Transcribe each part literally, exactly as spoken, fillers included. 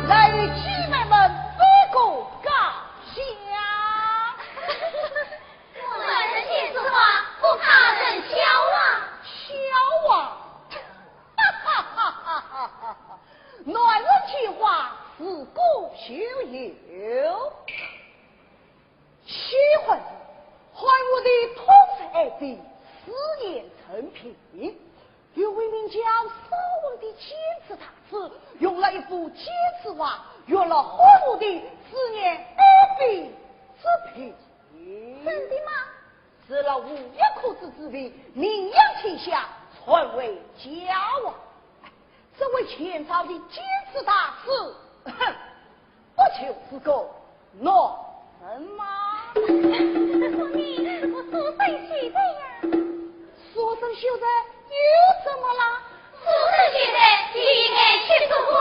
来与姊妹们拜个高兴。我们这些花不怕人笑啊。笑啊！哈哈哈哈哈哈！男人情话自古就有。 喜欢你，恨我的痛是爱的思念成病。有位名叫少文的奸字大字，用了一幅奸字画，圆了恨我的思念爱的之病。真的吗？除了无药可治之病，名扬天下，传为佳话。这位前朝的奸字大字，哼，不就是个男人嘛。叔叔，你是个书生秀才呀。书生秀才又怎么啦？书生秀才，理应去做官。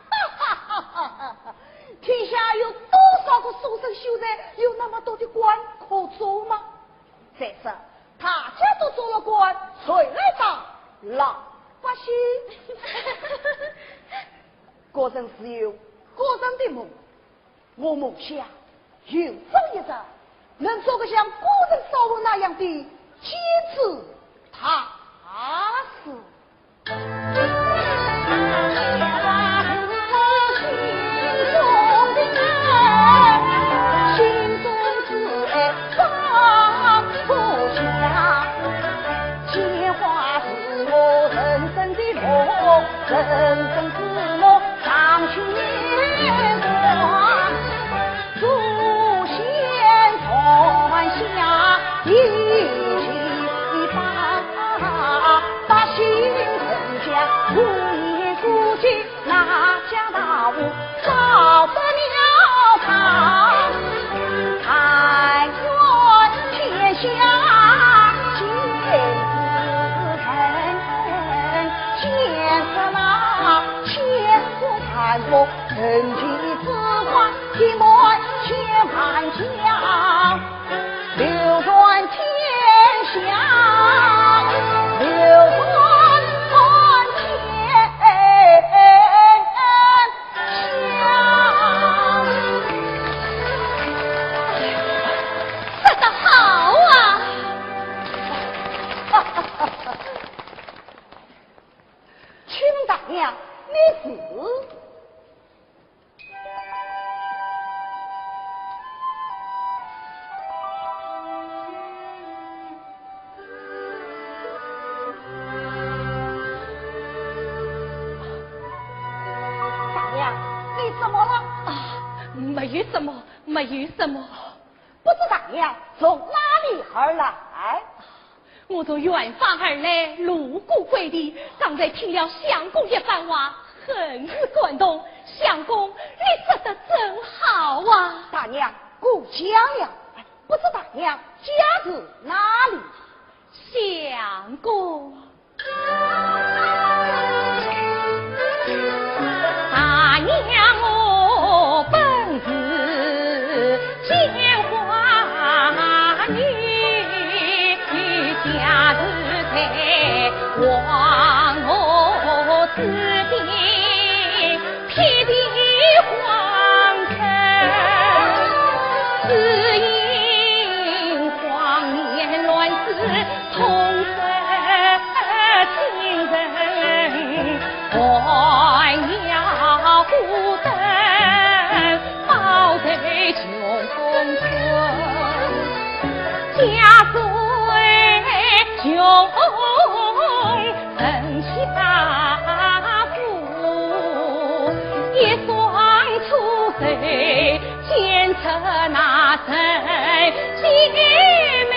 哈哈哈哈哈！天下有多少个书生秀才，有那么多的官可做吗？再说，大家都做了官，谁来当老百姓？个人自有个人的梦，我梦想有朝一日能做个像古人少文那样的奸臣大士。说得好啊！请问大娘，你是？大娘，你怎么了？啊，没有什么，没有什么。不知大娘从哪里而来？我从远方而来，路过贵地，刚才听了相公一番话，很是感动。相公，你说得真好啊！大娘过奖了。哎，不知大娘家住哪里？相公。 大娘，我本是监花人，家住在黄河之滨，偏地荒村，只因荒年乱世， 痛失亲人，寒窑孤灯，抱头穷困，家中穷人家富，一双粗手 牵出那人姐妹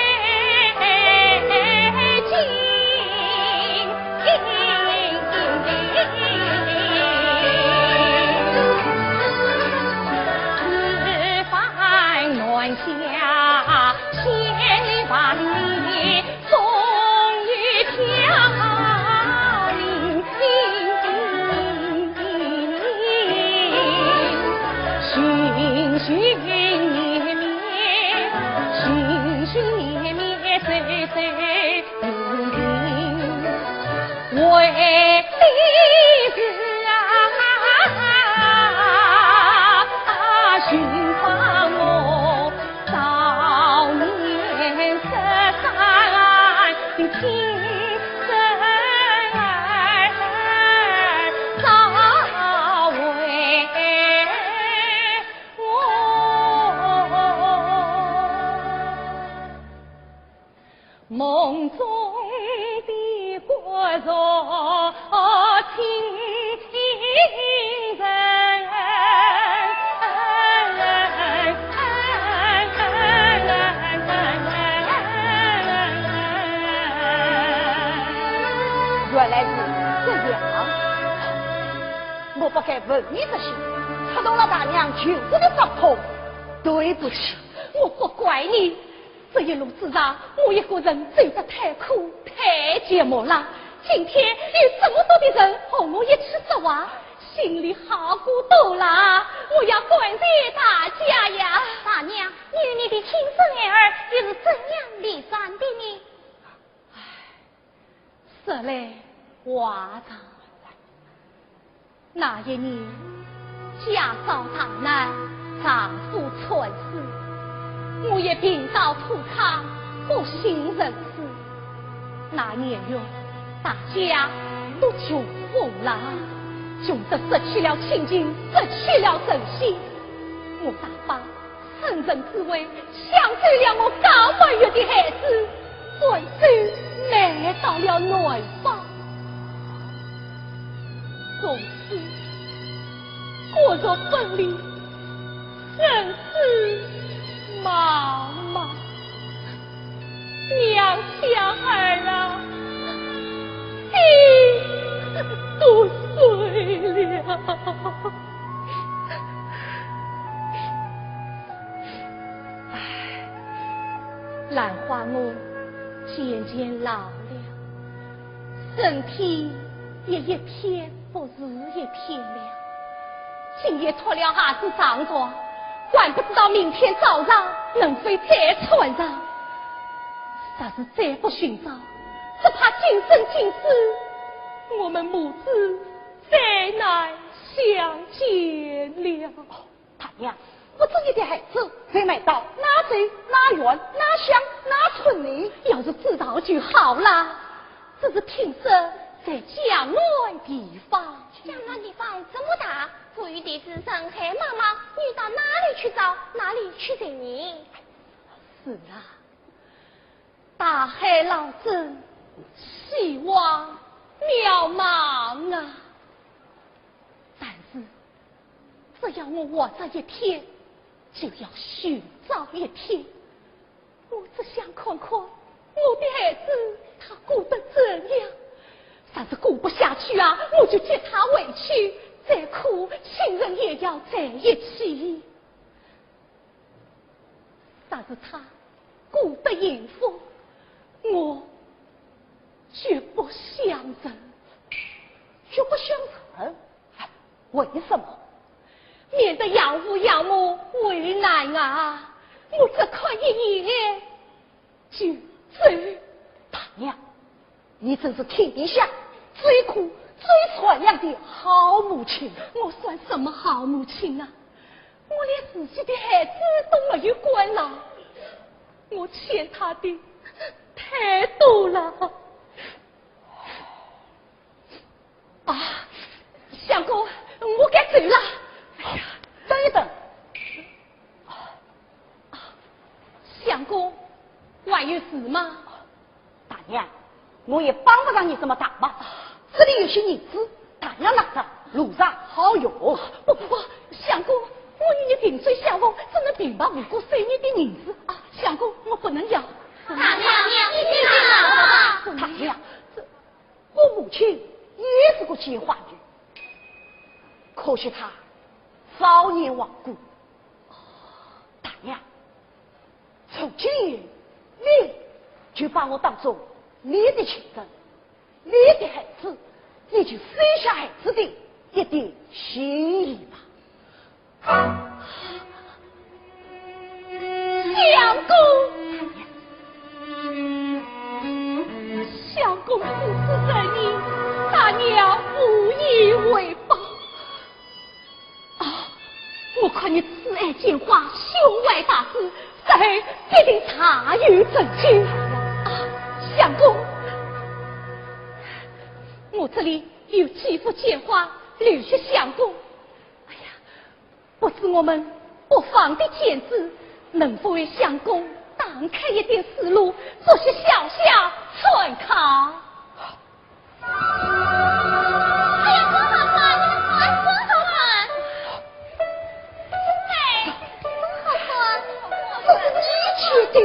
情。此番南下千里万里， 终于飘零。寻寻觅觅，寻寻觅问你这些，触动了大娘求子的伤痛，对不起。我不怪你，这一路之上，我一个人走得太苦太寂寞了。今天有这么多的人和我一起说话，心里好过多了。我要感谢大家呀。大娘，你与你的亲生儿又是怎样离散的呢？说来话长。那一年，家遭大难，丈夫惨死，我也病倒土床，不幸人世。那年月，大家都穷疯了，穷得失去了亲情，失去了人性。我大伯趁人之危，抢走了我刚满月的孩子，转身来到了南方。从此，骨肉分离，生死茫茫。娘想儿啊，心都碎了。唉，兰花，我渐渐老了，身体也一天不如一天了。今夜脱了鞋子上床，还不知道明天早上能否再穿上。若是再不寻找，只怕今生今世，我们母子再难相见了。大娘，不知你的孩子被卖到哪州、哪县、哪乡、哪村呢？要是知道就好了。只是听说在江南地方。江南地方这么大，富裕的是人海茫茫，你到哪里去找，哪里去寻呢？是啊，大海捞针，希望渺茫啊。但是，只要我活着一天，就要寻找一天。我只想看看我的孩子他过得怎样。若是过不下去啊，我就接他回去，再苦，亲人也要在一起。若是他过得幸福，我绝不相认。绝不相认？为什么？免得养父养母为难啊！我只看一眼就走。大娘，你真是天底下最苦、最善良的好母亲。我算什么好母亲啊？我连自己的孩子都没有管牢，我欠他的太多了。啊，相公，我该走了。哎呀，等一等。相公，还有事吗？大娘，我也帮不上你什么大忙。这里有些银子，大娘拿着，路上好用。不不不，相公，我与你萍水相逢，怎能平白无故收你的银子啊？相公，我不能要。大娘，你听见了吗？大娘，我母亲也是个奸花女，可惜她早年亡故。大娘，从今以后，你就把我当做你的亲人，你的孩子，你就收下孩子的一点心意吧。相公，相公此次仁义，大娘无以为报。啊，我看你慈爱奸花，胸怀大志，日后必定大有成就。啊，相公，我这里有几幅笺画留给相公。哎呀，不知我们北方的天子能否为相公打开一点思路，做些小小参考？哎呀，曾好官，哎，曾好官，哎，曾好官，这是你写的。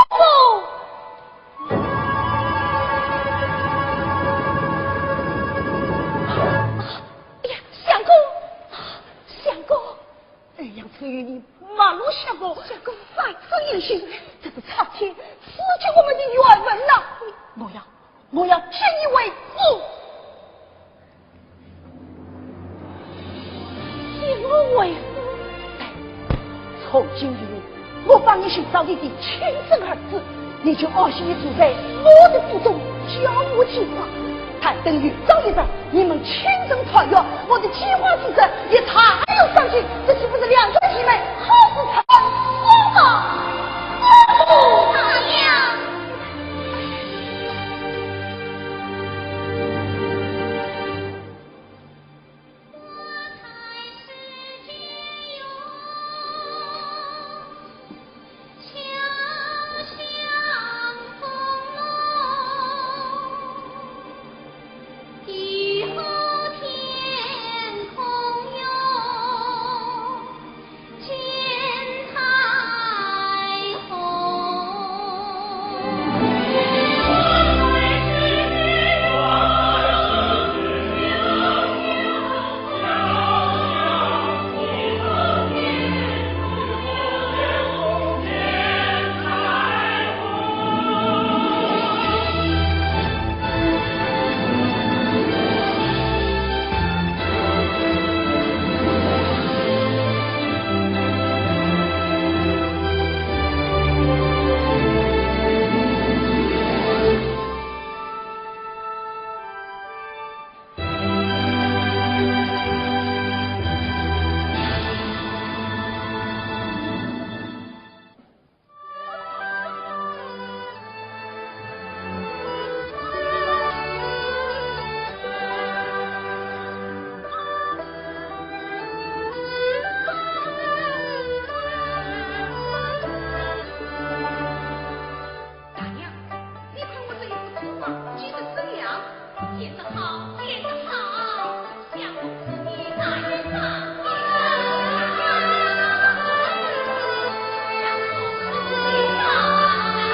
哦。相公，相公，万岁爷，这个差遣，失去我们的冤魂呐！我要，我要见一回父。见我回父？对，从今以后，我帮你寻找你的亲生儿子，你就安心地住在我的府中，叫我姐吧。 但等有朝一日，你们亲成团圆，我的计划之事也大有商机，这岂不是两全其美，好事成双吗？哦，大娘。大娘，你看我这一幅图画，几十分了。 写得好，写得好，相公是你大人呐，你是相公是你大人呐。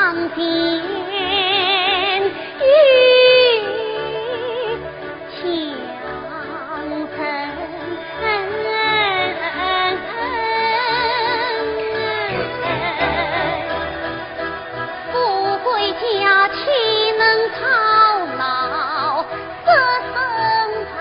天与江城。不归家，岂能操劳这身份？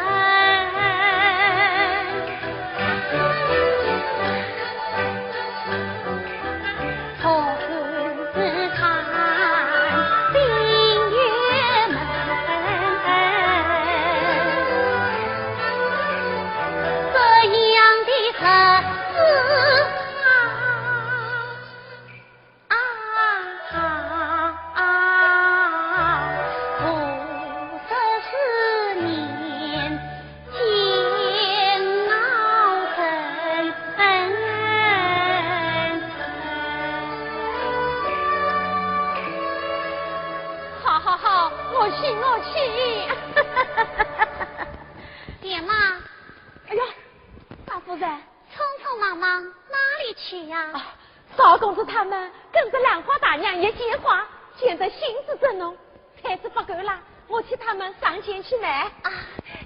好好好，我去，我去。爹妈。哎呀，少夫人。匆匆忙忙哪里去呀？啊，少公子他们跟着兰花大娘一枝花，见得兴致正浓，菜子不够啦，我替他们上前去拿。啊，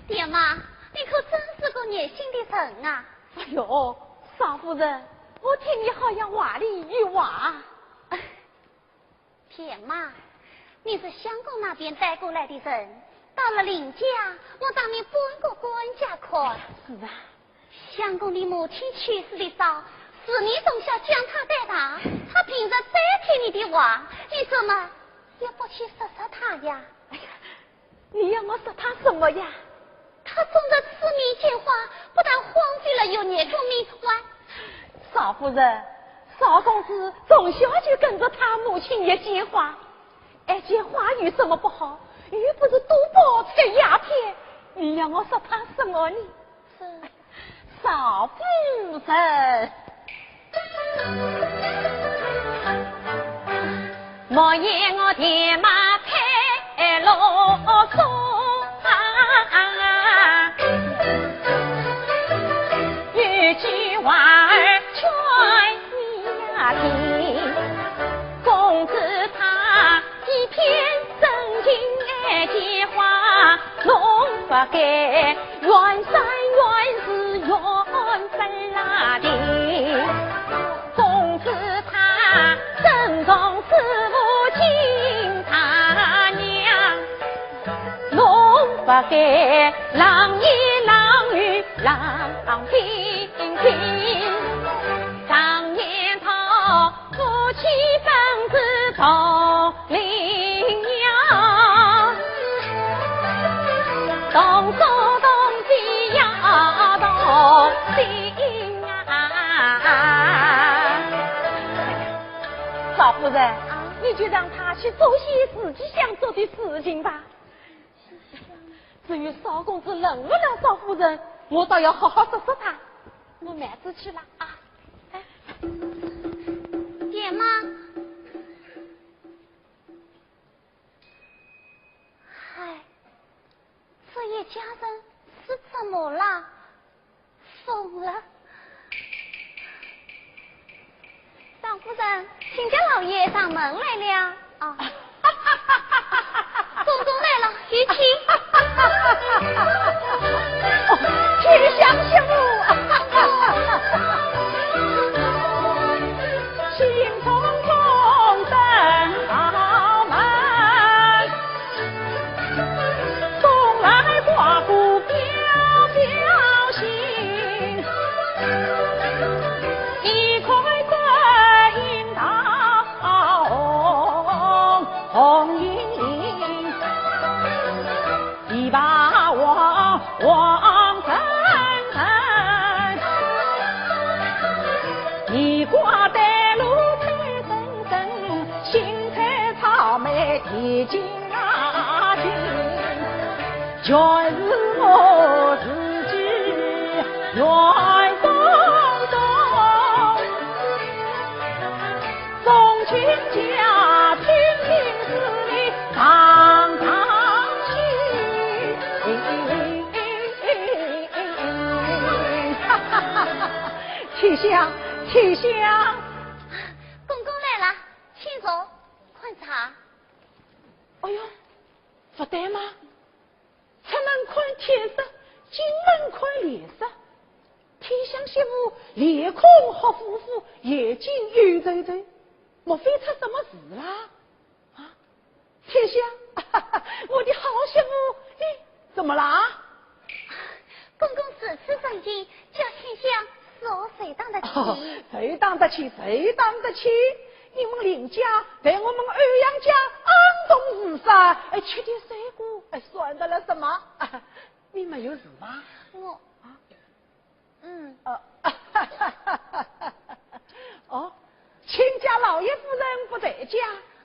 爹妈，你可真是个热心的人啊。哎呦，少夫人，我听你好像话里有话。 爹妈，你是相公那边带过来的人，到了林家，我当你半个管家看。是啊。相公的母亲去世的早，是你从小将他带大，他平日最听你的话，你怎么也不去说说他呀？哎呀， 你要我说他什么呀？他总在痴迷间花，不但荒废了幼年功名，还……少夫人，少公子从小就跟着他母亲一枝花，一枝花有什么不好？又不是赌博吃鸦片，你要我说他什么呢？是。 少夫人。莫言我爹妈配罗嗦啊，有句话儿劝你呀听，公子他 一片真情爱结花，侬不该怨山怨水怨分拉的。总之他尊重师父亲他娘，侬不该冷言冷语冷冰冰。常言道， 夫妻本是同林鸟，同宿同飞要同心啊。少夫人，你就让他去做些自己想做的事情吧。至于少公子冷不冷少夫人，我倒要好好说说他。我慢着去了啊。哎，爹妈。 嗨，这一家人是怎么了？疯了！少夫人，亲家老爷上门来了。啊。公公来了，有请。哦，天香惜福。 天香，天香。公公来了，请坐，快啥？哎呦，不对嘛！出门看天色，进门看脸色。天香媳妇脸孔黑乎乎，眼睛圆溜溜，莫非出什么事啦？啊，天香，我的好媳妇，你怎么啦？公公如此热情，叫天香如何受当得起？哦，受当得起，受当得起。你们林家待我们欧阳家安东如山，哎，缺点水果，哎，算得了什么？你没有事吧？我，啊？嗯。呃，哦，亲家老爷夫人不在家？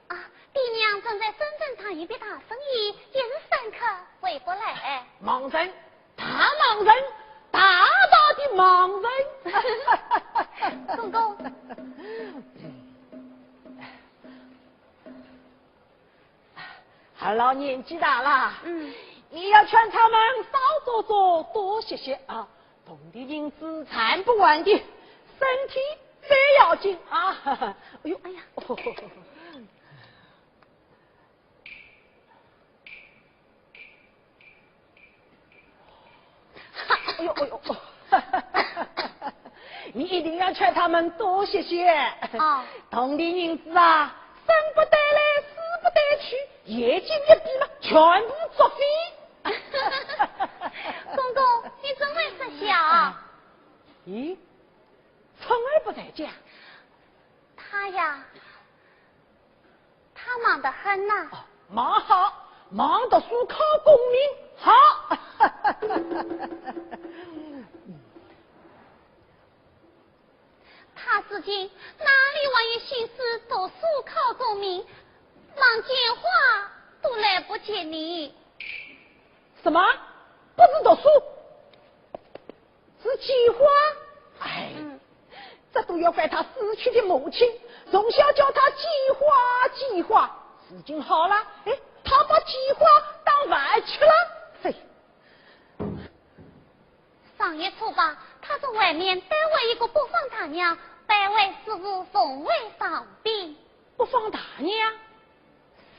啊，爹娘正在深圳谈一笔大生意，一时三刻回不来。忙人，大忙人，大大的忙人。公公。二老年纪大了，嗯。你要劝他们少做作，多歇歇啊。铜钿银子赚不完的，身体最要紧啊。哎呦，哎呀。哎呦，哎呦，你一定要劝他们多歇歇。哦。铜钿银子啊，生不带来，死不带去，眼睛一闭嘛，全部作废。公公，你真会说笑啊。咦，春儿不在家？他呀，他忙得很呐。哦，忙好，忙读书考功名好。他如今哪里还有心思读书考功名，忙剪花都来不及呢。什么？不是读书，是剪花？哎，嗯。这都要怪他死去的母亲，从小教他剪花剪花。如今好了，哎，他把剪花当饭吃了。嘿。上月初八，他从外面带回一个北方大娘，拜为师傅，奉为上宾。北方大娘？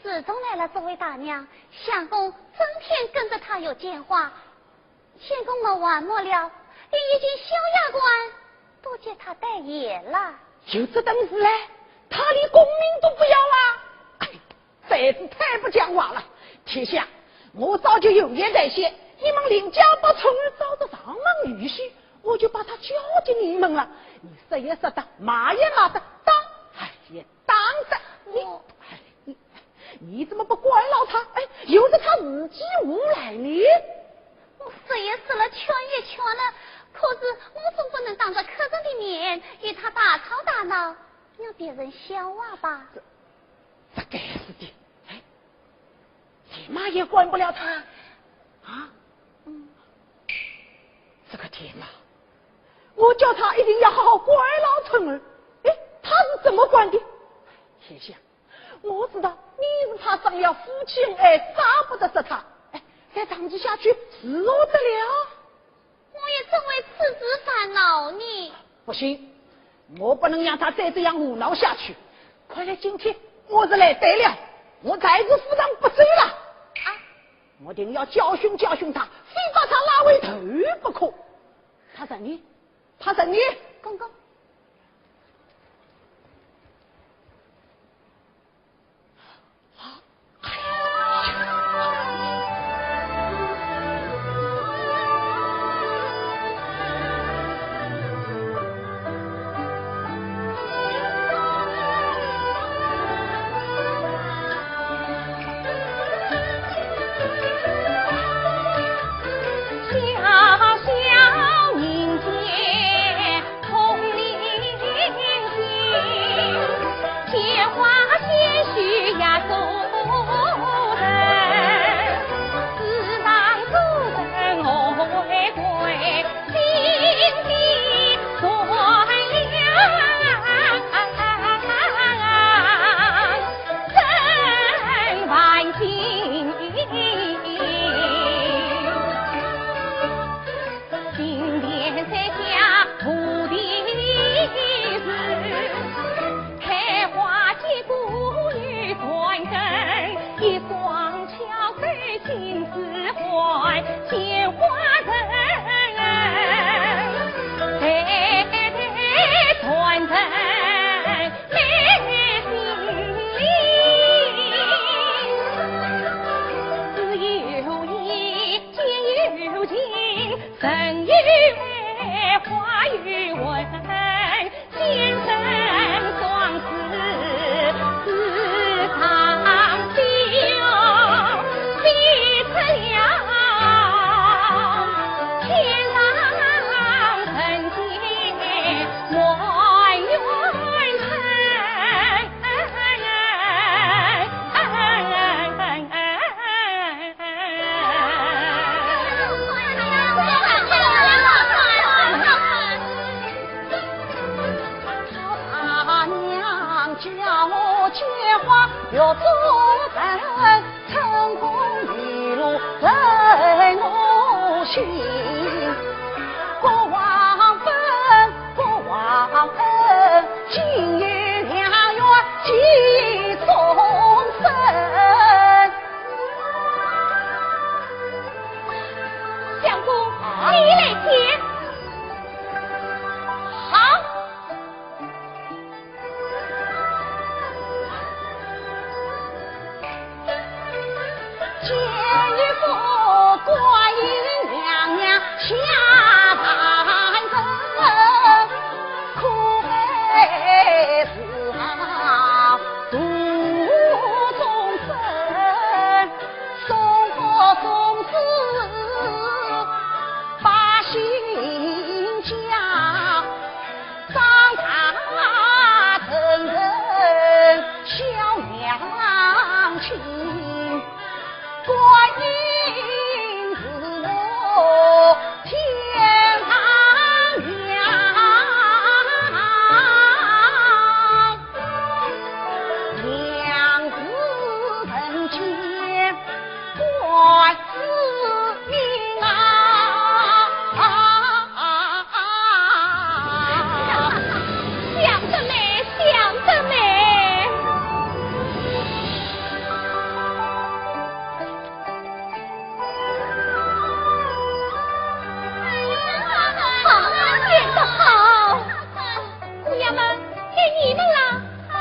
自从来了这位大娘，相公整天跟着她学剪花，相公没完没了，连一件小丫鬟都给她代言了。有这等事嘞？她连功名都不要啦？哎，真是太不讲话了。天香，我早就有言在先，你们林家把春儿招得上门女婿，我就把她交给你们了。你说也说得，骂也骂得，打，哎，也打得。你，我哎，你 你怎么不管牢他？哎，由得他自己胡来呢？我说也说了，劝也劝了，可是我总不能当着客人的面与他大吵大闹，让别人笑话吧。这，这该死的！哎，你妈也管不了他啊？嗯。这个天哪！我叫他一定要好好管牢春儿，哎，他是怎么管的？天香， 我知道你是怕伤了夫妻恩爱，舍不得杀他。哎，再打下去如何得了？我也正为此事烦恼呢。不行，我不能让他再这样胡闹下去。看来今天我是来对了，我在这府上不走了。啊？我定要教训教训他，非把他拉回头不可。他在呢，他在呢。公公。叫我借花月做伴，春风一路在我心。过往本，过往恩，今夜良缘寄终身。相公，你来接。好。 见一幅观音娘娘下凡人，可悲是啊度众生，送佛送子把心家。 长大成人孝娘亲，观音是我天堂娘，娘子人间 观子命啊！想得美，想得美！好，演得好！姑娘们，该你们了。啊？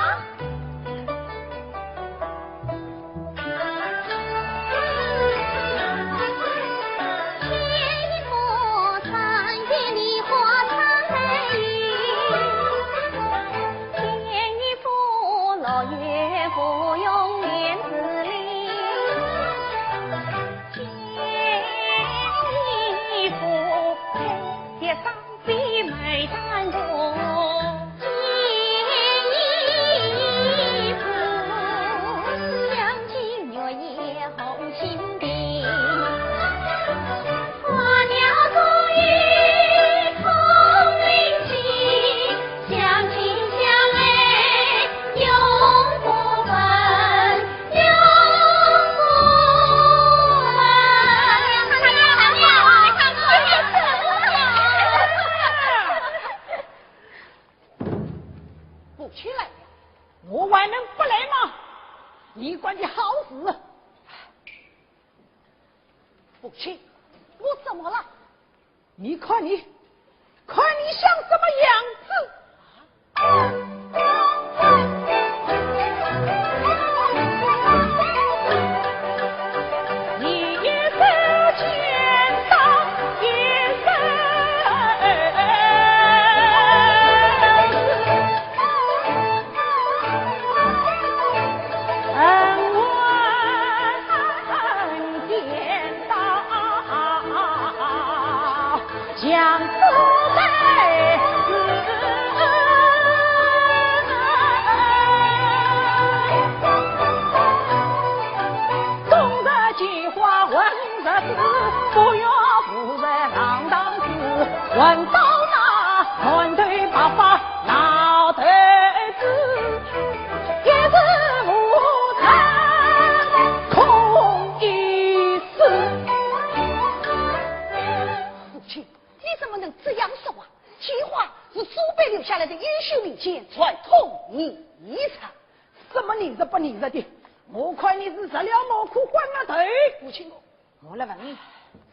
母亲来了，我还能不来吗？你管的好事！母亲，我怎么了？你看你，看你像什么样子？ 母亲，你怎么能这样说啊？笺画是祖辈留下来的优秀民间传统艺术。什么艺术不艺术的？我看你是入了茅坑换了头。母亲，我，我来问你，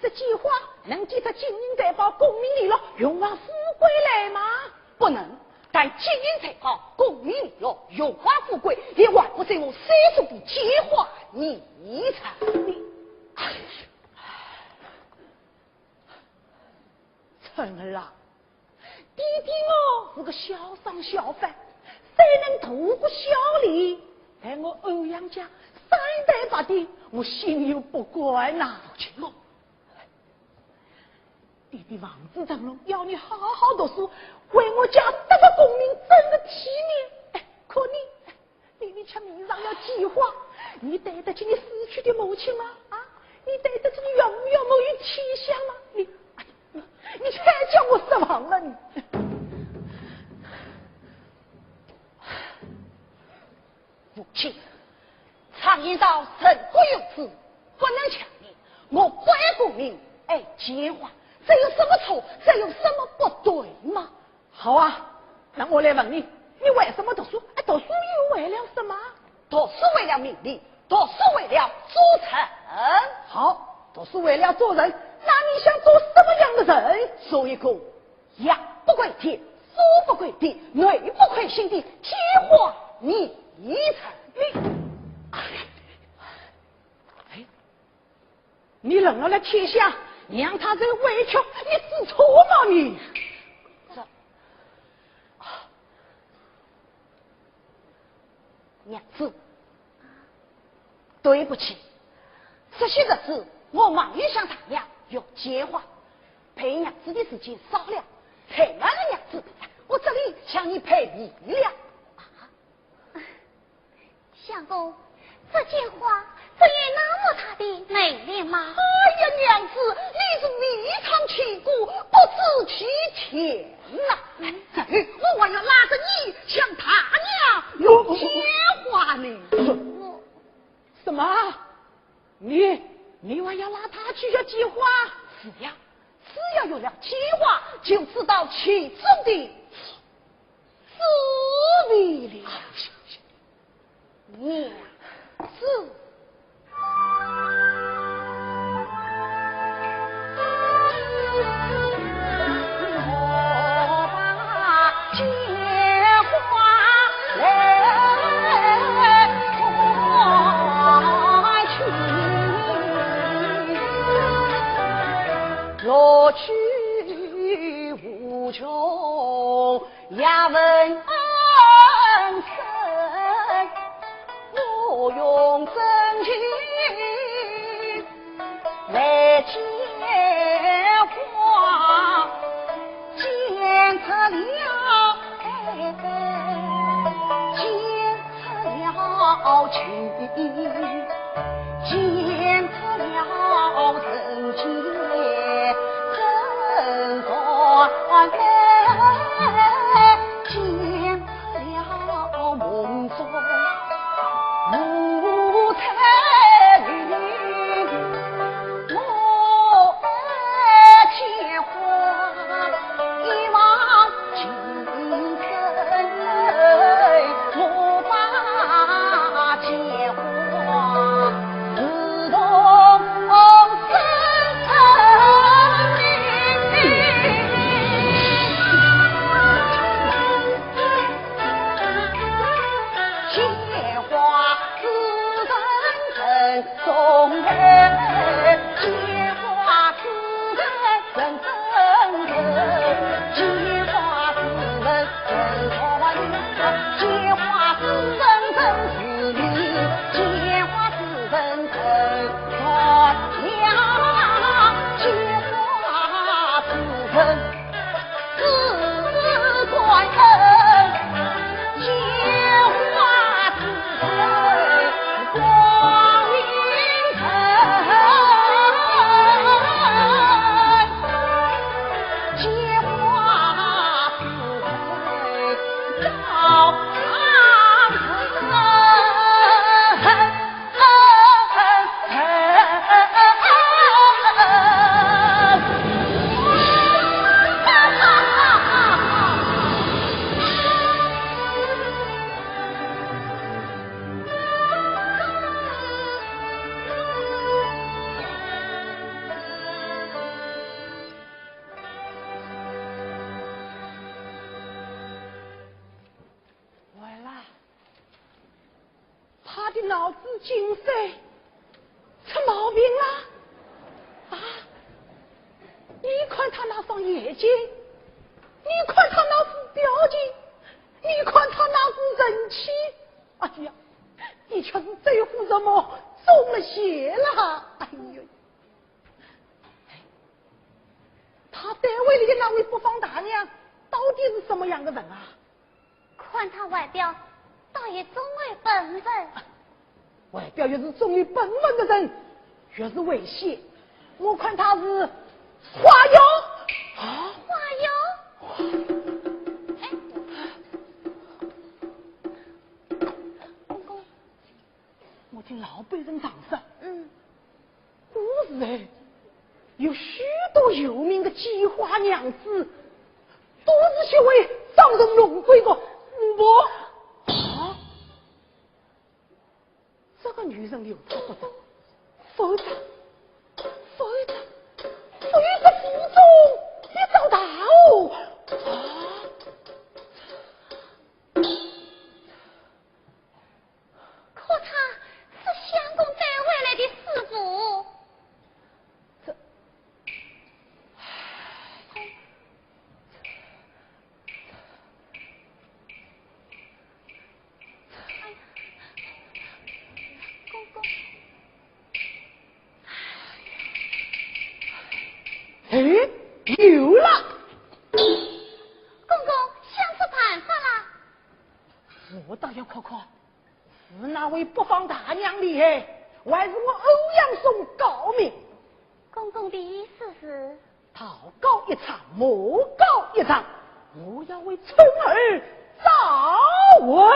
这笺画能记得金银财宝、功名利禄、荣华富贵来吗？不能，但金银财宝、功名利禄、荣华富贵，也换不走我手中的笺画艺术。你，哎呀， 春儿啊，爹爹我是个小商小贩，虽能度过小年，但我欧阳家三代八代，我心有不甘呐。母亲，我，爹爹望子成龙，要你好好读书，为我家得个功名，真是体面。哎，可你， 你，你却迷上了笺画，你对得起你死去的母亲吗？啊，你对得起你岳父岳母与天香吗？你，哎，你，你太叫我失望了，你。母亲，常言道，人各有志，不能强人。我关顾你爱奸花，这有什么错？这有什么不对吗？好啊，那我来问你，你为什么读书？哎，读书又为了什么？读书为了名利，读书为了做人。好，读书为了做人，那你想做什么样的人？做一个 阳不愧天，富不愧地，内不愧心的奸花孽人。你，哎，你冷了来天下，让他受委屈，你知错吗你？这，啊， 娘子，对不起，这些日子我忙于想大娘与奸花，陪娘子的时间少了，太慢了娘子，我这里向你赔礼了。相公，这奸花真有那么大的能力吗？哎呀，娘子，你是未尝见过，不知其甜呐。哎，我还要拉着你向大娘要奸花呢。我，什么？你，你还要拉他去要奸花？是呀，只要有了奸花，就知道其中的滋味了。娘子。乐趣无穷。 也闻声，我用真情来见花，见出了，哎，见出了情，见出了真情真善美。 见出了梦中五彩云，我爱见花，一望情深，我把见花如同生命。 完了，他的脑子进水，出毛病了。啊，你看他那双眼睛，你看他那副表情，你看他那副神气，哎呀，的确是这副什么中了邪了。哎呦，他单位里的那位不方大娘到底是什么样的人啊？ 看他外表，倒也中有本分。外表越是中有本分的人，越是危险。我看他是花妖。啊？花妖？哎，公公，听老辈人常说，嗯，古时候有许多有名的妓花娘子，都是学会装神弄鬼的。我，啊，这个女人有她不得，否则，否则，否则府中必遭大祸。啊！ 可她是相公带回来的师傅。这，哎呀，公公。 哎，有了！公公，想出办法了。我倒要看看，是哪位北方大娘厉害，还是我欧阳松高明？公公的意思是？道高一尺，魔高一丈，我要为春儿招魂。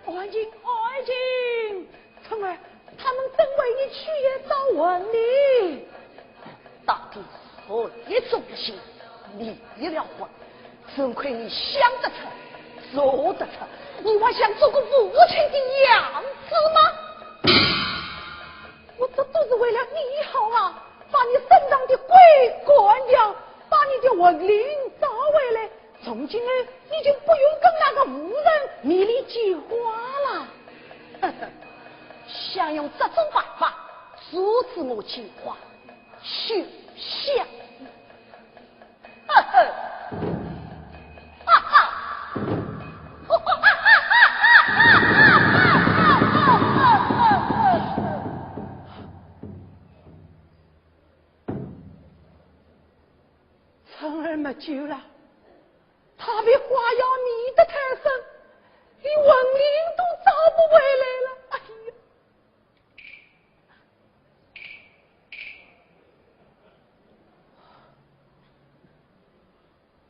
爱卿，爱卿，春儿，他们真为你去也招魂呢。到底谁中了邪，迷了魂？怎亏你想得出，做得出，你还想做个父亲的样子吗？我这都是为了你好啊，把你身上的鬼赶掉，把你的魂灵招回来，从今后你就不用跟那个妇人迷恋妓花了。想用这种办法阻止我进花，休想！哈哈，哈哈，哈哈哈哈哈哈！久了，他被花妖迷得太深，连魂灵都找不回来了。哎呀！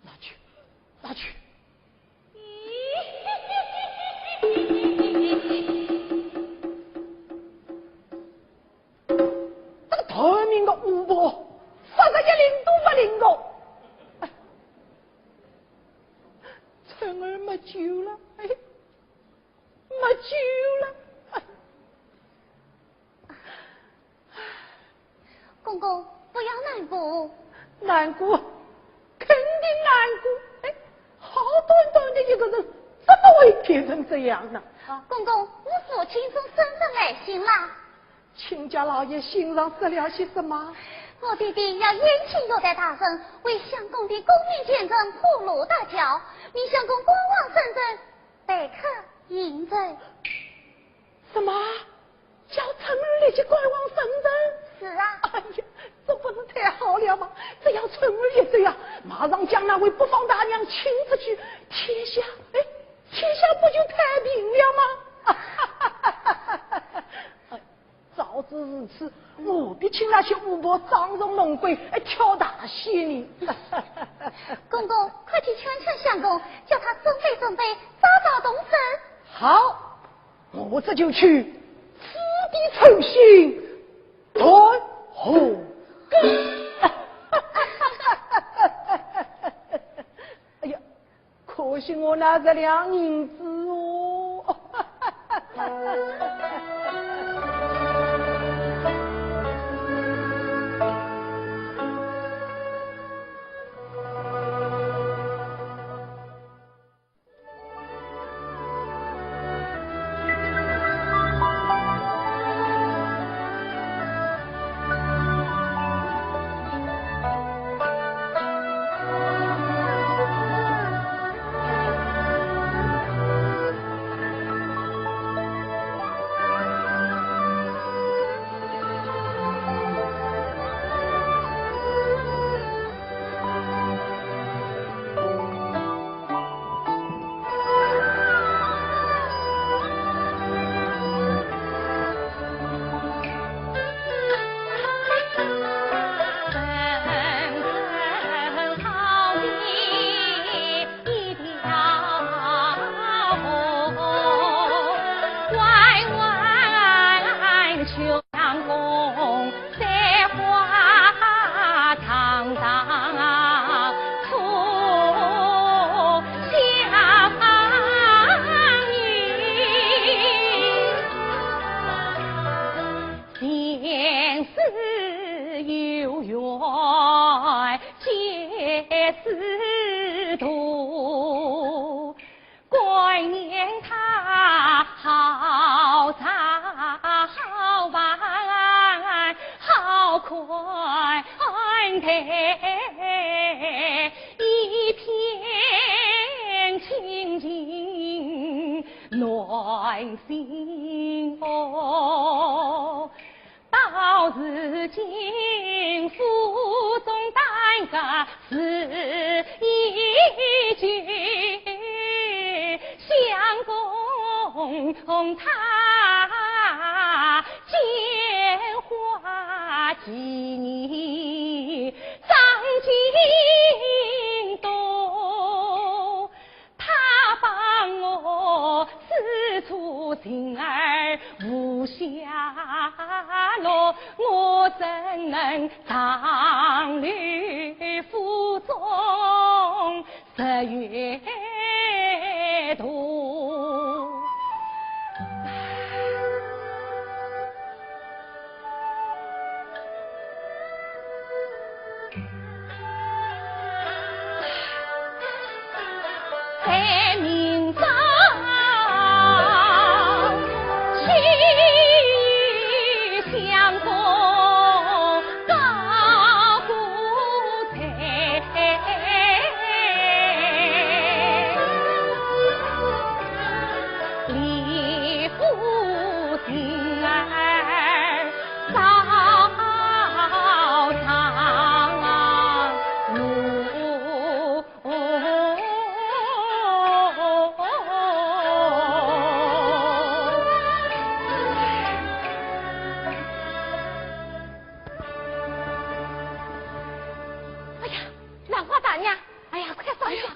拿去，拿去。这个透明的巫婆，啥个一灵都不灵的。哎，春儿没救了，哎，没救了。哎。 公公，不要难过。难过，肯定难过。哎，好端端的一个人，怎么会变成这样呢？公公，我父亲从深圳来信了。亲家老爷信上写了些什么？我爹爹要延期约谈大人，为相公的功名前程铺路搭桥，命相公赶往深圳，待客饮酒。什么？ 叫春儿立即赶往深圳？是啊。哎呀，这不是太好了吗？只要春儿一走啊，马上将那位北方大娘请出去，天下，哎，天下不就太平了吗？哎，早知如此，何必请那些巫婆装神弄鬼，哎，跳大戏呢？公公，快去劝劝相公，叫他准备准备，早早动身。好。 我这就去，此地称心断后。哎呀，可惜我那十两银子哦。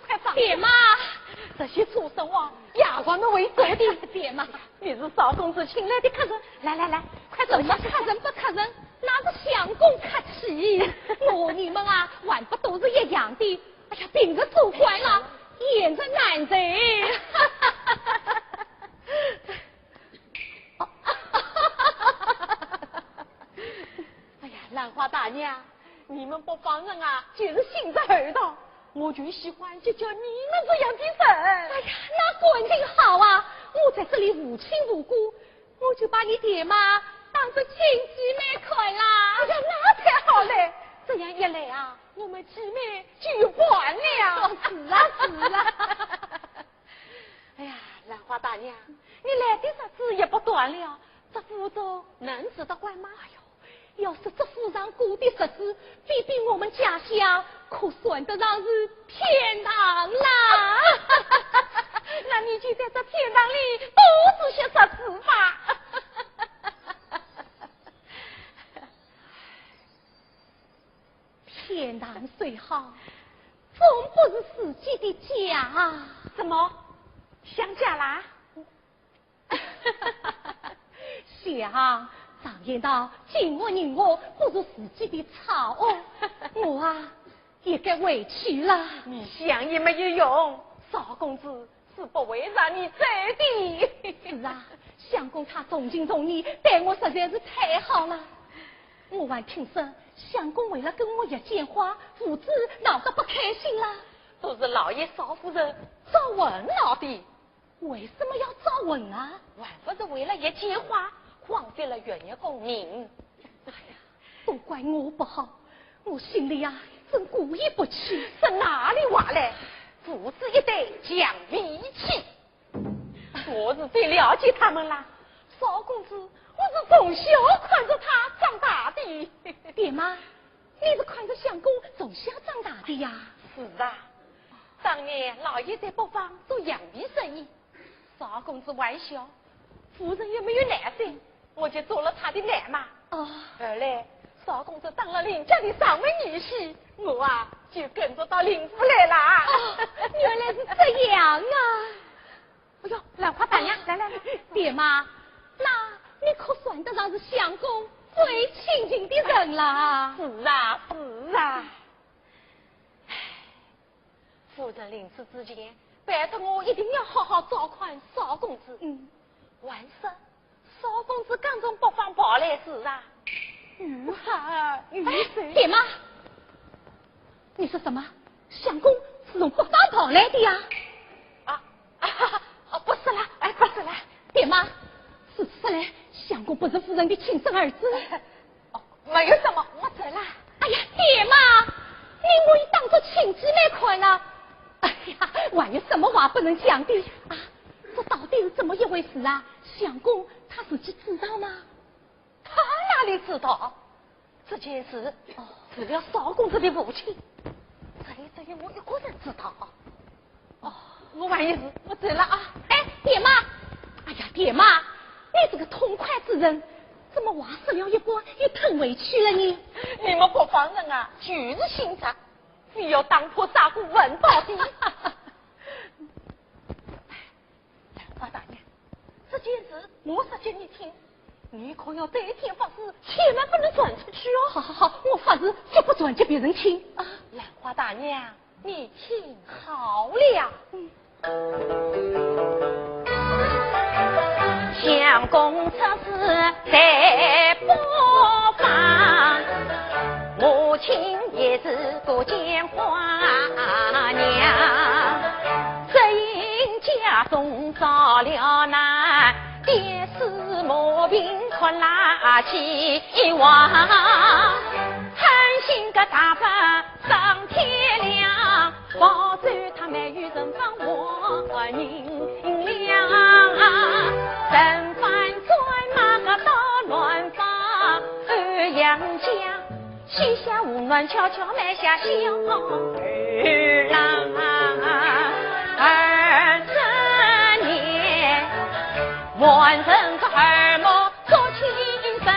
快放！爹妈，这些畜生王，丫鬟们会做的。爹妈，你是少公子请来的客人，来来来，快坐下。什么客人不客人，那是相公客气。我和你们啊，还不都是一样的？哎呀，平日做官了，演着难的。哎呀，兰花大娘，你们北方人啊，就是心直厚道，我就喜欢结交你们这样的人。哎呀，那肯定好啊！我在这里无亲无故，我就把你爹妈当做亲姐妹看啦。哎呀，那太好了！这样一来啊，我们姐妹就有伴了。是啊，是啊。哎呀，兰花大娘，你来的日子也不短了，这府中能住得惯吗？哎呦，要是这府上过的日子，比比我们家乡，可算得上是天堂啦。那你就在这天堂里多住些日子吧。天堂虽好，总不如自己的家。怎么，想家啦？想，常言道，近屋人屋不如自己的草屋。我啊，也该回去了。你想也没有用，少公子是不会让你走的。是啊，相公他重情重义，待我实在是太好了。我还听说，相公为了跟我叶建华父子闹得不开心了。都是老爷少夫人招魂闹的。为什么要招魂啊？还不是为了叶建华，枉费了月月功名。哎呀，都怪我不好，我心里啊，真过意不去。这哪里话来？父子一对犟脾气。我是最了解他们啦。少公子，我是从小看着他长大的。爹妈，你是看着相公从小长大的呀？是啊，当年老爷在北方做羊皮生意，少公子还小，夫人也没有奶水，我就做了他的奶妈。哦。后来，少公子当了林家的上门女婿，我啊，就跟着到林府来啦。哦，原来是这样啊。哎呦，兰花大娘，来来来。爹妈，那你可算得上是相公最亲近的人啦。是啊，是啊。夫人临死之前，拜托我一定要好好照看少公子。嗯。还说，少公子刚从北方跑来时啊，如何如何？哎，爹妈，你说什么？相公是从北方跑来的呀？啊，啊，啊，不是啦，哎，不是啦。爹妈，是，是嘞，相公不是夫人的亲生儿子。哦，没有什么，我走了。哎呀，爹妈，你我也当作亲姐妹看了。哎呀，还有什么话不能讲的啊？这到底是怎么一回事啊？相公他自己知道吗？他哪里知道？这件事，哦，除了少公子的父亲，只有，只有我一个人知道。哦，我还有事，我走了啊。哎，爹妈，哎呀，爹妈，你这个痛快之人，怎么话说了一半又退回去了呢？你们北方人啊，就是心直，非要打破砂锅问到底。哎，兰花大娘，这件事我说给你听，你可要对天发誓，千万不能传出去哦。好好好，我发誓绝不传给别人听啊。兰花大娘，你听好了。嗯。相公出使在北方，母亲也是个见花娘，只因家中遭了难，爹死母病，哭啦起亡，狠心个打扮 上天良，保佑他没有人帮活人良。人犯转马个到乱发，欧阳家，膝下无卵悄悄埋下小儿郎。二十年，完成个二毛做亲生，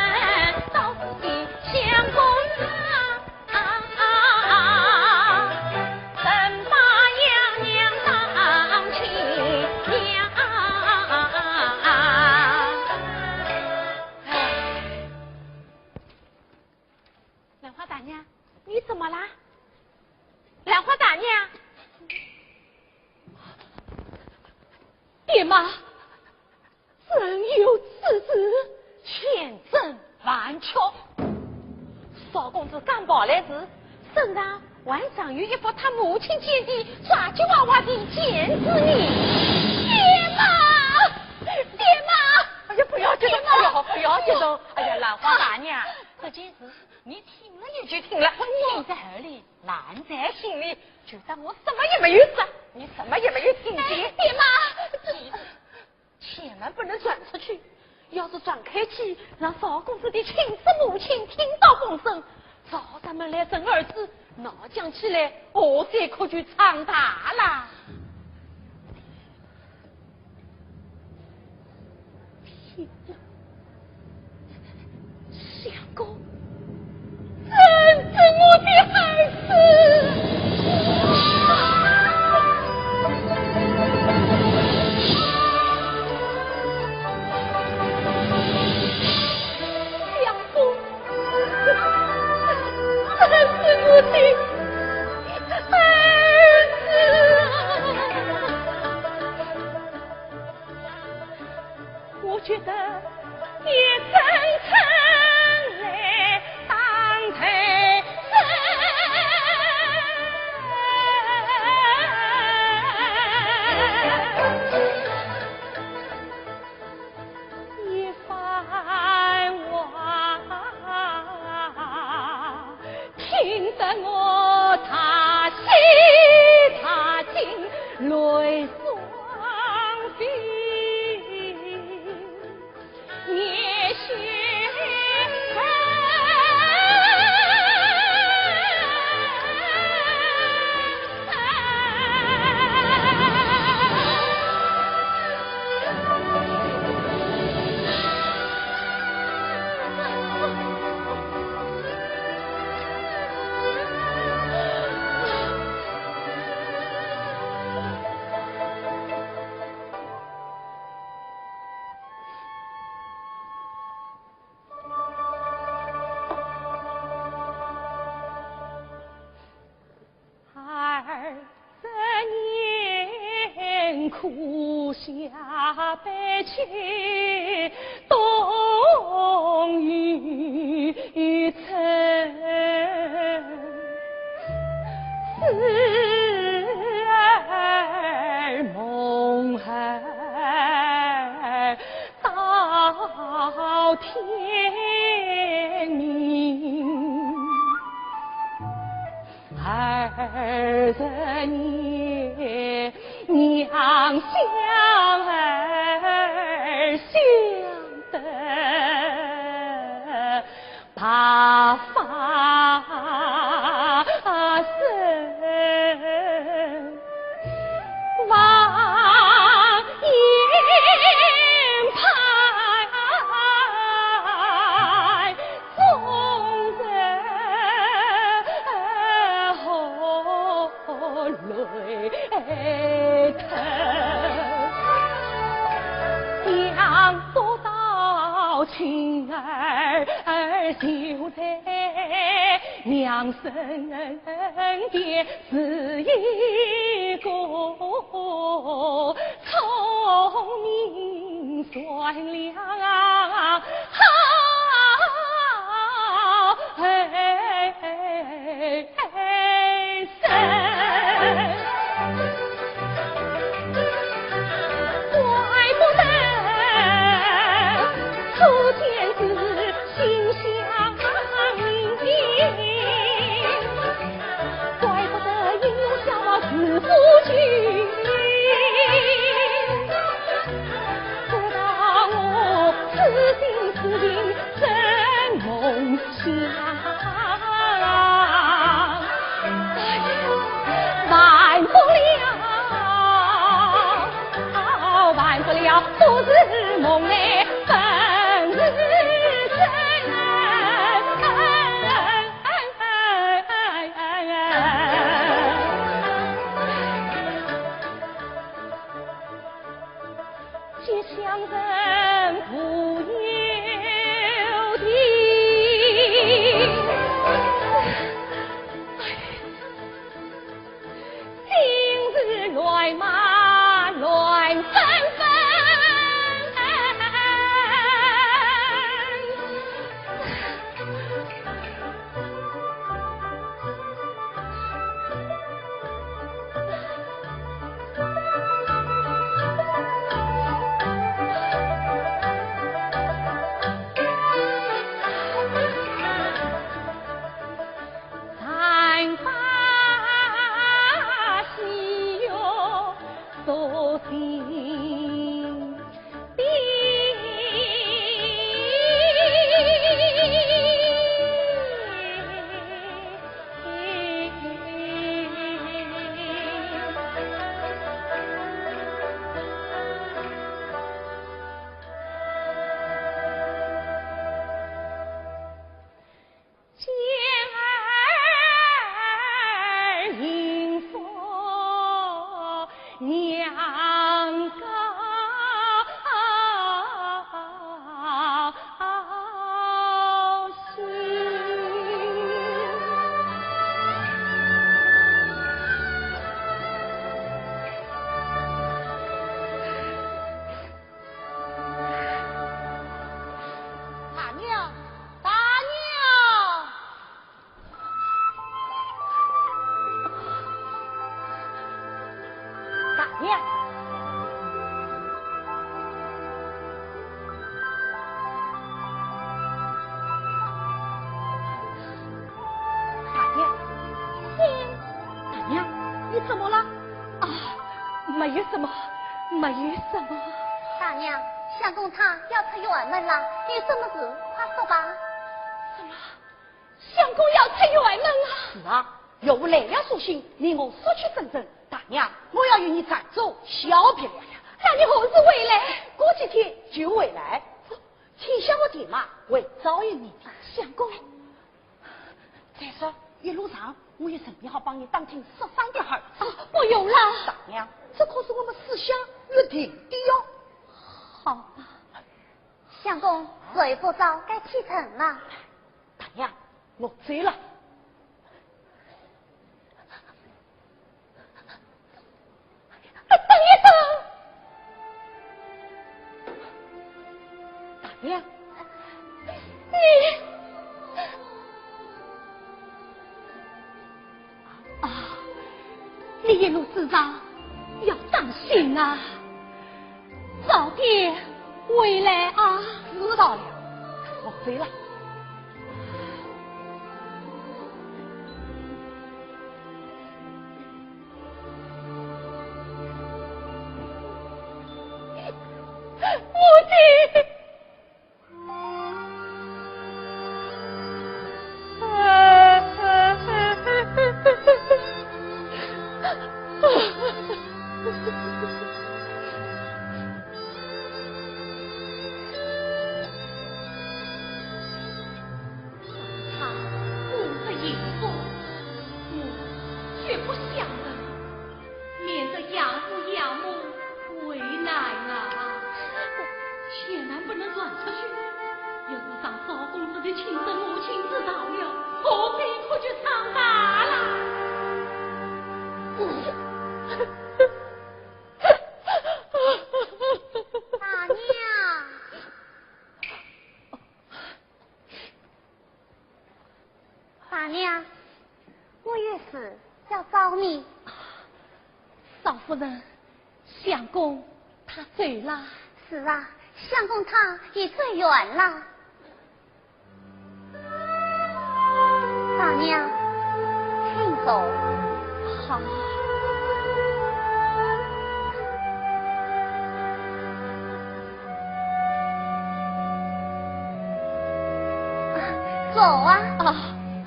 到底相公啊。 人把娘妈，真有此事？千真万确。少公子赶跑来时，身上还藏有一幅他母亲剪的抓娃娃的剪纸呢。爹妈，爹妈！哎呀，不要激动，爹妈！哎呀，不要激动。哎呀，兰花大娘，这件事你听了也就听了，听在耳里，烂在心里，就当我什么也没有说，你什么也没有听见。哎，爹妈！记住，千万不能传出去，要是传开去，让少公子的亲生母亲听到风声，找上门来认儿子，闹僵起来，祸水可就闯大了。天哪，相公， 真是我的儿子！相公，真是我的儿子啊！ 我觉得也真成了当头人。一番话，听得我大喜大惊，泪双飞。 二十年苦夏悲秋冬雨春，思儿梦儿 到天明。二十年，娘想儿想得 白发生，望眼盼中人何泪 想不到亲儿就在娘身边，是一个聪明善良好 怪不得英雄笑傲自负君。 不道我痴心痴情真梦想。哎呀，完不了，完不了，不是梦嘞，本是真。 吉祥人不由天。今日乱麻乱纷纷，将儿迎父娘高兴。大娘，大娘，大娘。 大娘，大娘，你怎么了？啊，没有什么，没有什么。大娘，相公他要出辕门了，有什么事快说吧。什么？相公要出辕门啊？是啊，岳父来了书信，命我速去问讯。大娘，我要与你暂住，小别了呀。那你何时回来？过几天就回来。请向我爹妈，会照应你的。相公， 再说，一路上我也准备好帮你打听说书的孩儿。啊，不用了。大娘，这可是我们私下约定的哟。好吧。相公，时不早，该启程了。大娘，我走了。 等一等。大娘。你……啊，你一路之上要当心啊。 早点回来啊。知道了，我走了。母亲。 他不得幸福，我绝不相认。 免得养父养母为难啊！千万不能传出去，要是让少公子的亲生母亲知道了，后果可就伤大了。大娘。 大娘，我有事要找你。少夫人，相公他走了？是啊，相公他已走远了。大娘，请坐。好。 坐啊。啊，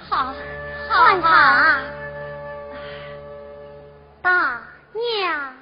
好，好，好。大娘。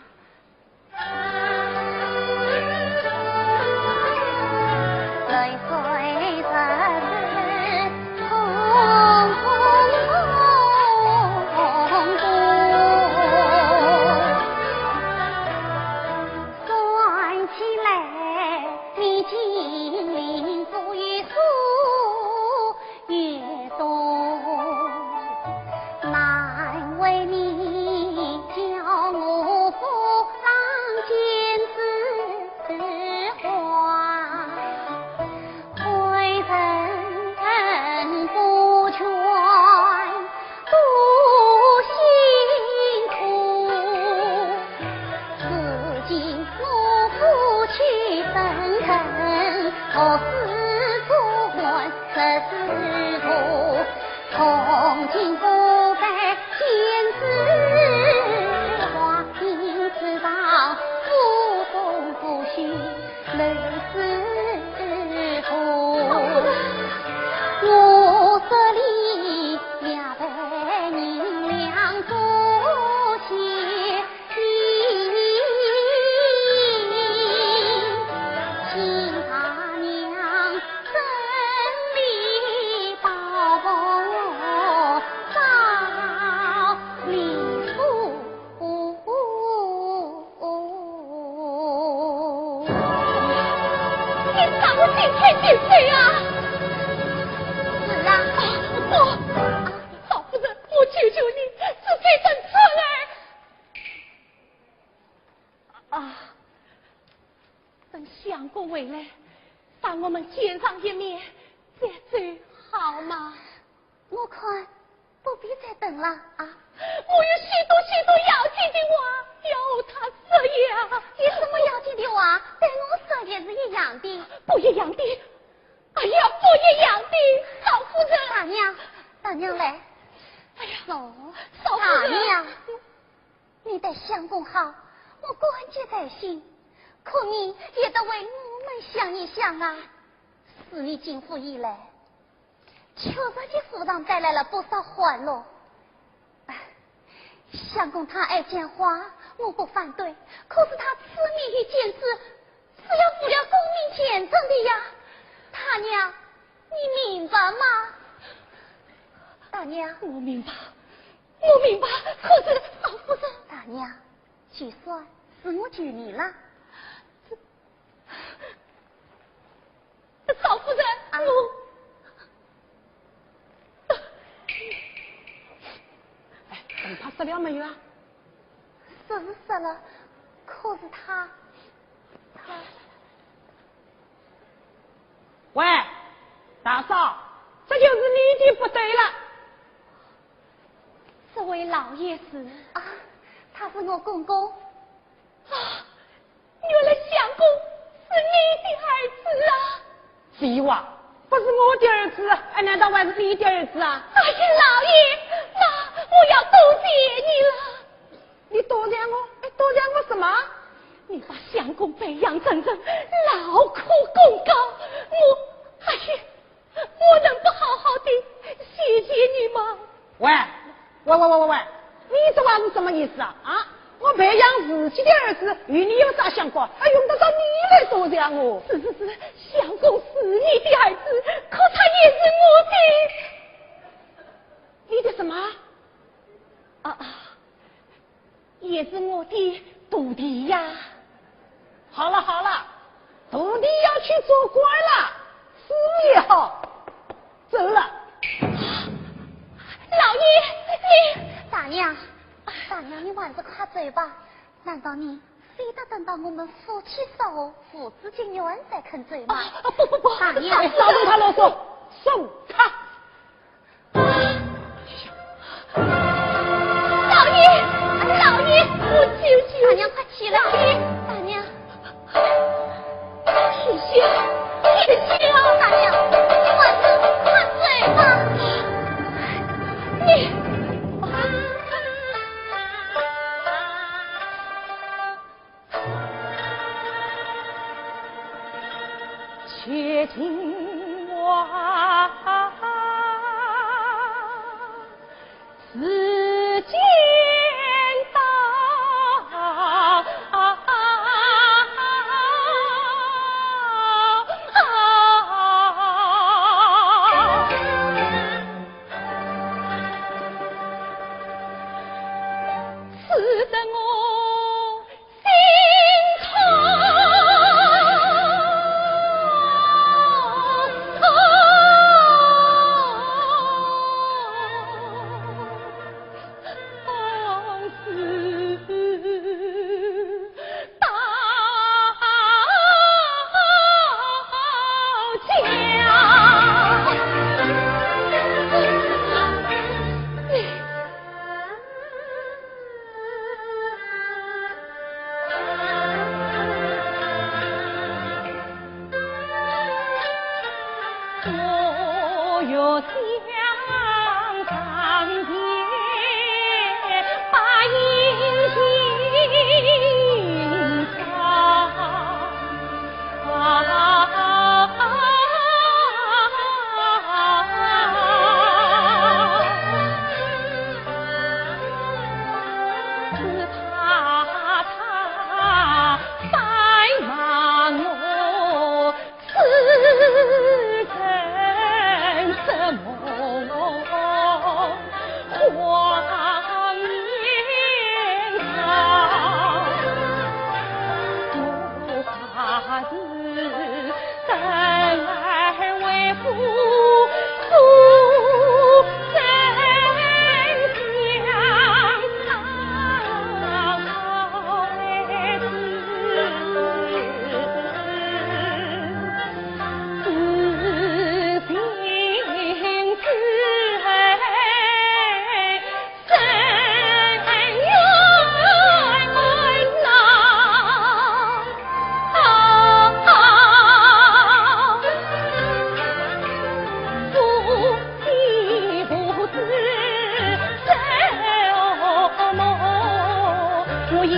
让我进去见谁啊？是啊。啊，不，啊，老夫人，我求求你，自己等出来。啊，等相公回来，让我们见上一面再走，好吗？我看不必再等了啊。我有许多许多要紧的话要和他说呀。有什么要紧的话，对我说也是一样的。不一样的。哎呀，不一样的，老夫人。大娘，大娘来。哎呀，喏，老夫人。大娘，你待相公好，我感激在心，可你也得为我们想一想啊。自你进府以来， 确实给府上带来了不少欢乐。唉，相公他爱讲话，我不反对，可是他此面与见之，是要负了功名见证的呀。大娘，你明白吗？大娘。我明白，我明白，可是老夫人。大娘，就算是我救你了。 老夫人，啊。我……哎，等他说了没有啊？说是说了，可是他，他……喂，大嫂，这就是你的不对了。这位老爷是……啊，他是我公公。啊， 原来相公是你的儿子啊！废话，不是我的儿子，哎，难道还是你的儿子啊？哎呀，老爷，那我要多谢你了。你多谢我？哎，多谢我什么？你把相公培养成人，劳苦功高，我……哎呀， 我能不好好地谢谢你吗？喂，喂喂喂喂喂，你这话是什么意思啊？啊，我培养自己的儿子与你有啥相关？还用得着你来多谢我？是是是，相公是你的儿子，可他也是我的……你的什么？啊啊， 也是我的徒弟呀。好了好了，徒弟要去做官了，死也好，走了。老爷，你……大娘，大娘，你还是快走吧。难道你非得等到我们夫妻烧好，父子结缘才肯走吗？啊，不不不，大娘，哎，少跟他啰嗦，送他。 老爷，老爷，我求求你。大娘，快起来！老爷，大娘，谢谢，谢谢啊！大娘，你还是快走吧。你…… 且听我自见道。此等我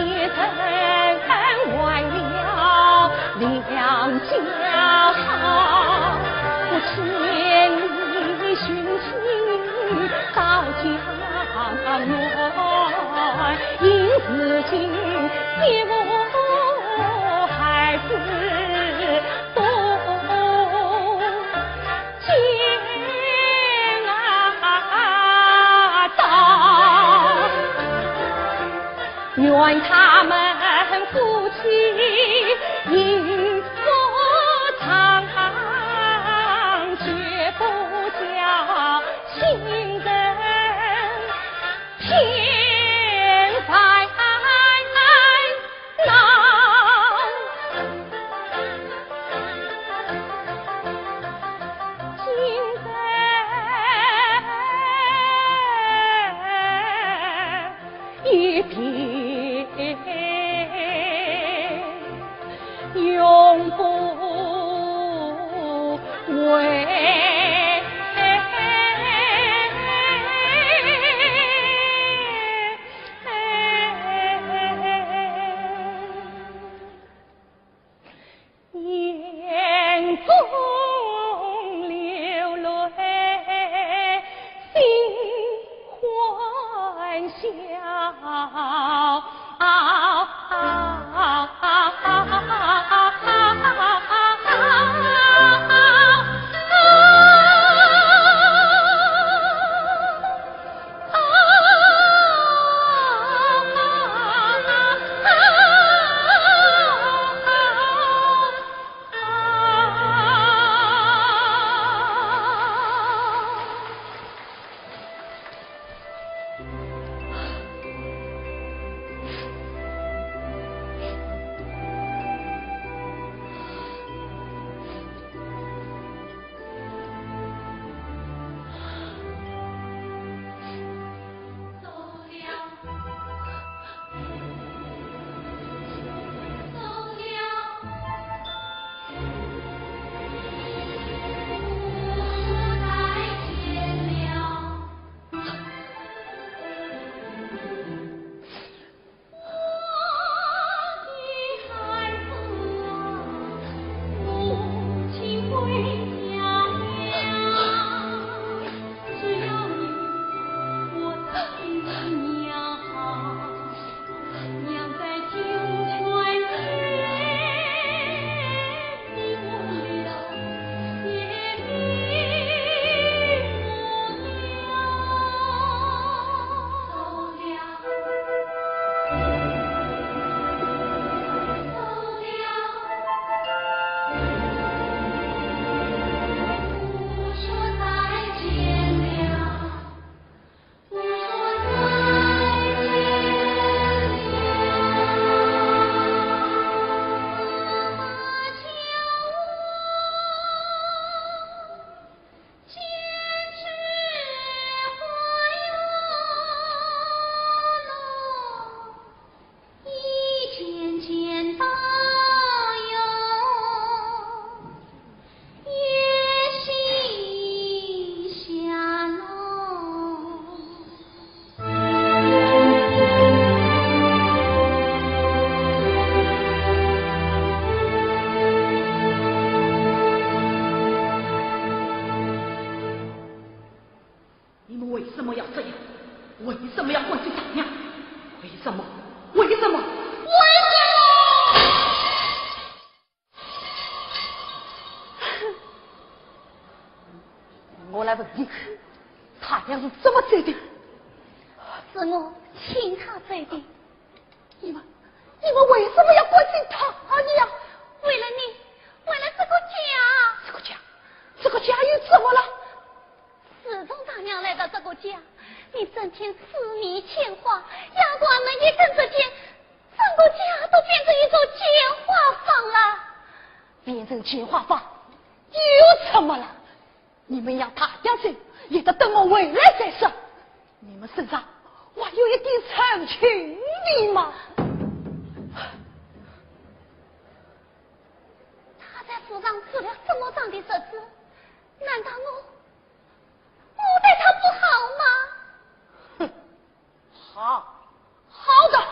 也曾还了良家好，不见你寻亲到江南，因如今别无孩子不 见啊到，愿他们夫妻幸福长，绝不叫新人添烦 恼。今生一别，永不回。 眼中流泪心欢笑。你们为什么要这样？为什么要关心大娘？为什么？为什么？为什么？ 我来问你，大娘是怎么走的？是我请她走的。你们，你们为什么要关心大娘？为了你，为了这个家。这个家，这个家又怎么了？自从大娘来到这个家，你整天四面牵花，丫鬟们也跟着见，整个家都变成一座奸花坊了。 变成奸花坊，又怎么了？你们让大娘走，也得等我回来再说。你们身上还有一点人情的吗？她在府上做了这么长的日子，难道我，我对她不好吗？哼， 好，好得很。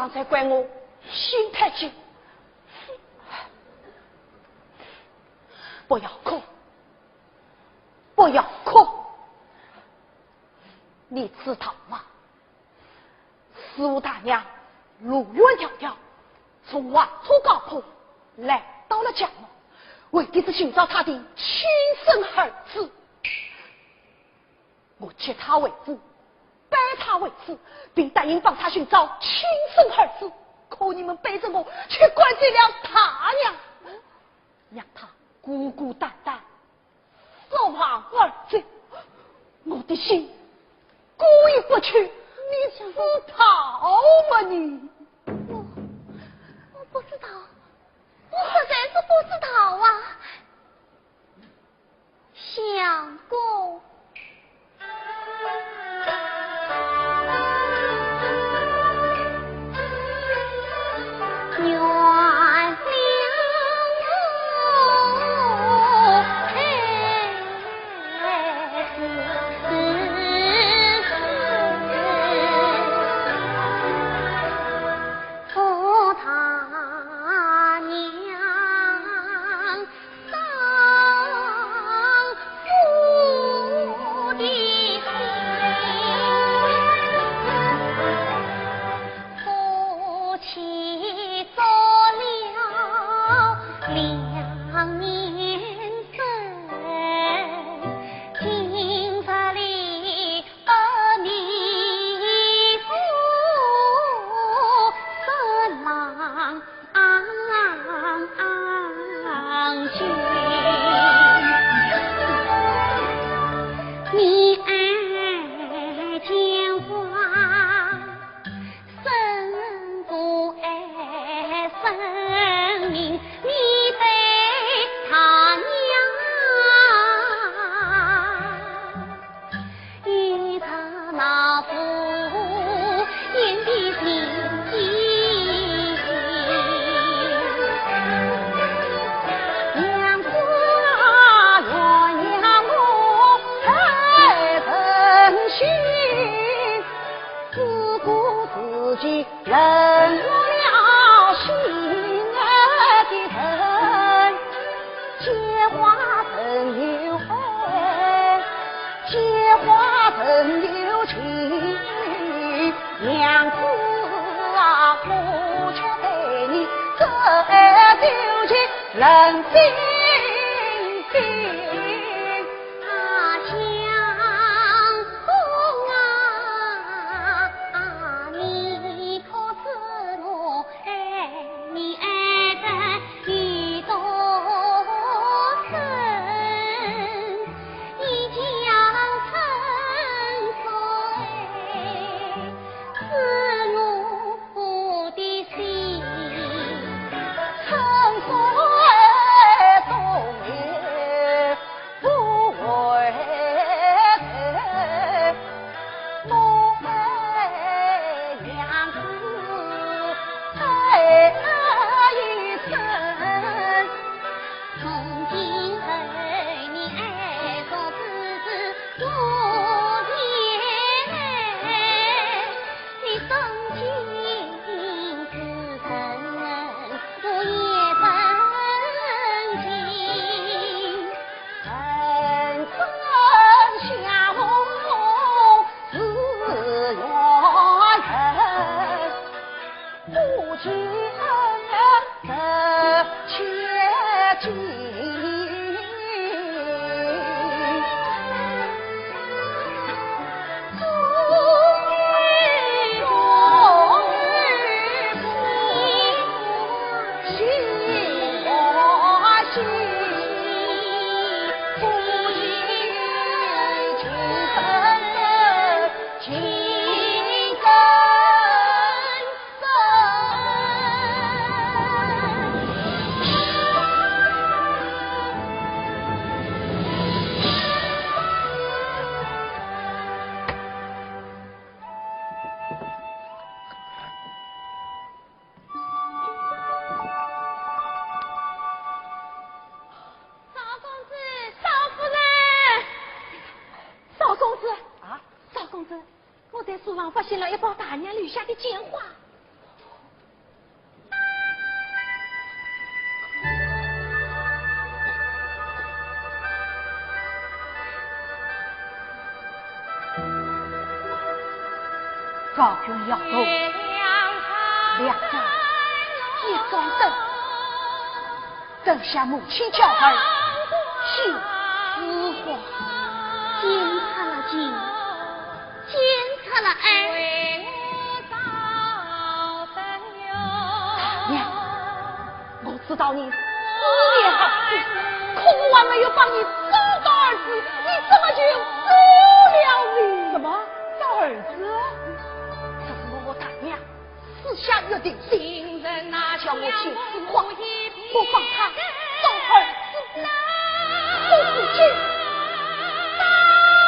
刚才怪我心太急。不要哭，不要哭。你知道吗？师父大娘路远迢迢，从黄土高坡来到了江南，为的是寻找她的亲生儿子。 我接她回府，拜她为师，并答应帮她寻找亲生儿子。可你们背着我去灌醉了她娘，让她孤孤单单失望而走。我的心过意不去，你知道吗你？我，我不知道，我实在是不知道啊。 相公。赵公子，赵夫人。赵公子啊，赵公子，我在书房发现了一包大娘留下的笺画。赵云要走，两家一盏灯，灯下母亲叫儿听此话。见错了亲，见错了哎。大娘，我知道你思念儿子，可我还没有把你找到儿子，你怎么就走了呢？什么？找儿子？这是我大娘私下约定的，叫我听此话，我帮她找儿子，可是今大娘。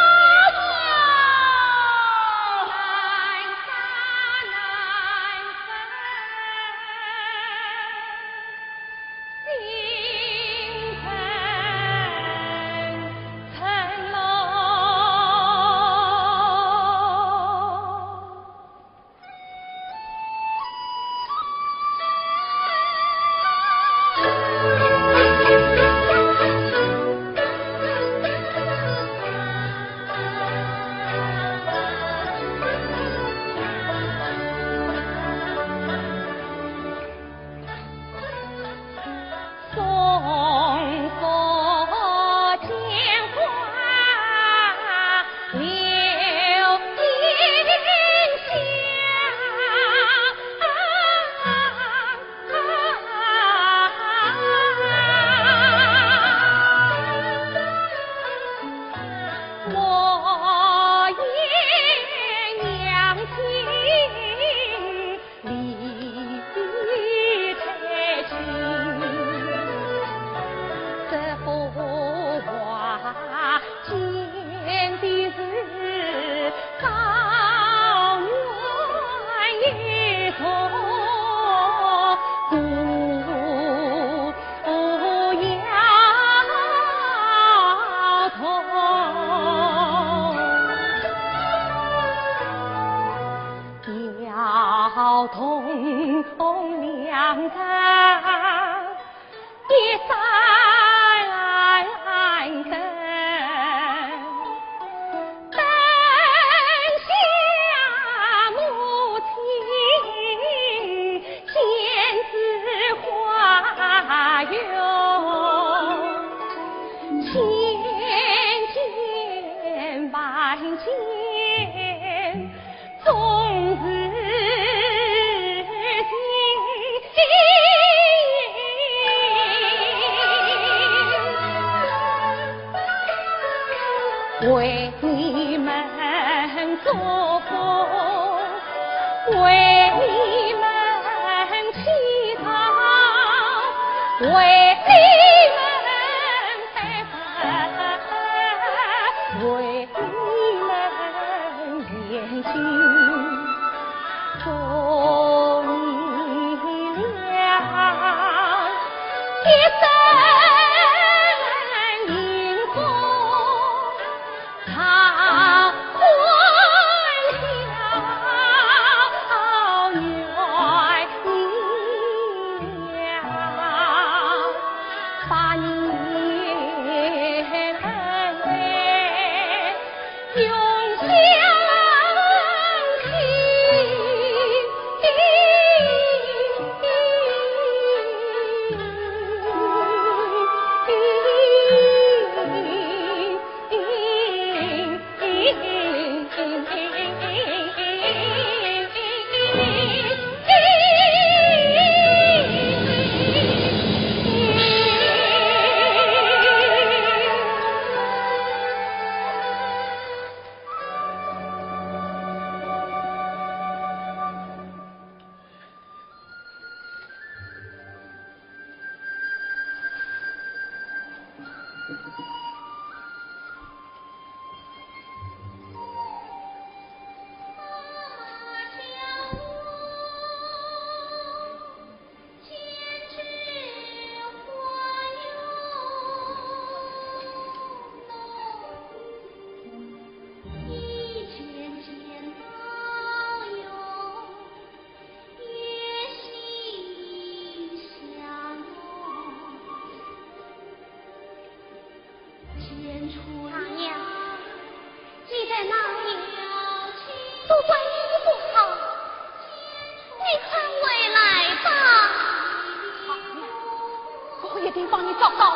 定帮你找到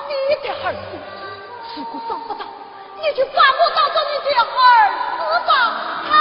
你的儿子。如果找不到，你就把我当做你的儿子吧。啊！